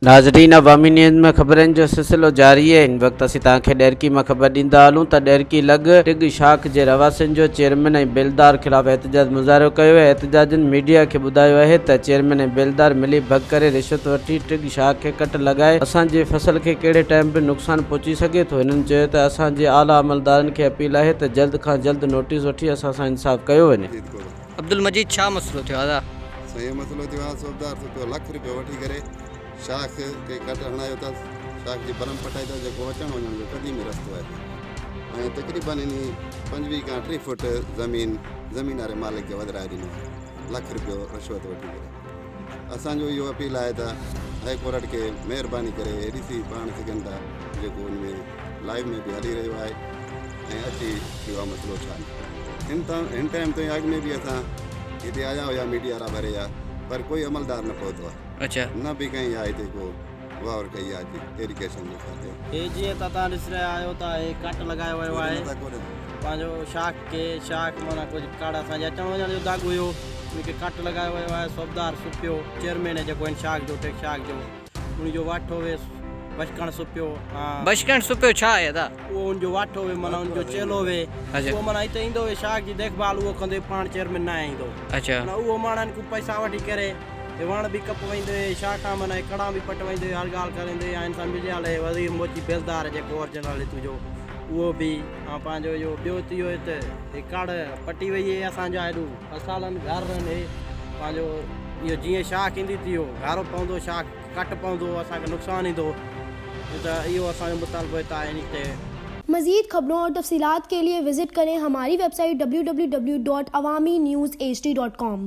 ناظرين عوامي نيوز ۾ خبرن جو سلسلو جاري آهي هن وقت اسين توهان کي ڏهرڪي مان خبر ڏيندا هلون ته ڏهرڪي لڳ ٽگ شاخ جي رهواسين جو چيئرمين ۽ بيلدار خلاف احتجاج مظاهرو ڪيو ويو احتجاجين ميڊيا کي ٻڌايو آهي ته چيئرمين ۽ بيلدار ملي ڀڳ ڪري رشوت وٺي ٽگ شاخ کي ڪٽ لڳائي اسان جي فصل کي ڪهڙي ٽائيم به نقصان پهچي سگهي ٿو هنن چيو ته اسان جي اعليٰ عملدارن کي اپيل آهي ته جلد کان جلد نوٽيس وٺي اسان سان انصاف ڪيو وڃي. عبدالمجيد ڇا مسئلو ٿيو آ ادا؟ سائين اهو مسئلو ٿيو آ صوبدار سوچيو لک رپيو وٺي ڪري شاخ کي ڪٽ هڻايو اٿس شاخ جي برم پٽائي اٿس جيڪو اچڻ وڃڻ جو قديمي رستو آهي ۽ تقريبن انهي 25 کان 30 فوٽ زمين زمين واري مالڪ کي وڌرائي ڏنو آهي لک رپيو رشوت وٺي ڪري اسان جو اهو اپيل آهي ته هائي ڪورٽ کي مهرباني ڪري هي ڏسي پاڻ سگهن ٿا جيڪو ان ۾ لائيو ۾ به هلي رهيو آهي ۽ اچي ٿيو آهي مسئلو ڇا نه هن تان هن ٽائيم تائين اڳ ۾ به اسان هتي آيا هيا ميڊيا وارا ڀري آ پر ڪوئي عملدار نه پهتو آهي اچا نه به ڪنهن آ هتي ڪو غور ڪئي آ جي ايريگيشن جي کاتي. هي جيئن ته توهان ڏسي رهيا آهيو ته هي ڪٽ لڳايو ويو آهي پنهنجو شاخ کي شاخ معنيٰ ڪجهه ڪڙ اسان جي اچڻ وڃڻ جو دڳ هيو ان کي ڪٽ لڳايو ويو آهي صوبدار سپيو چيئرمين جيڪو هن شاخ جو ٽيڪ شاخ جو ان جو واٺو ويس بشڪڻ سپيو ها. بشڪڻ سپيو ڇا آهي ادا؟ اهو ان جو واٺو وي معنيٰ ان جو چيلو وي اهو معنيٰ هتي ايندو وي شاخ جي ديک ڀال اهو ڪندو وي پاڻ چيئرمين ناهي ايندو معنيٰ اهو ماڻهن کان پئسا وٺي ڪري هي وڻ به ڪپ ويندو وي شاخان معنيٰ هي ڪڙان به پٽ ويندو وي هر ڳالهه ڪريندو وي ۽ هن سان مليل هي وزير موچي بيلدار جيڪو اورجنل هتو جو اهو به ۽ پنهنجو اهو ٻيو ته اهو ته هي ڪڙ پٽي وئي هي اسان جا هيڏو فصالن گهر هي پنهنجو اهو جيئن شاخ ايندي ته اهو گهارو پوندو شاخ ڪٽ پوندو اسان کي نقصان ايندو ته اهو اسان جو مطالبو هت آهي انهي تي. مزيد خبرون اور تفصيلات کے لئے وزٽ کریں ھماري ويب سائيٽ www.awamiNewsHD.com.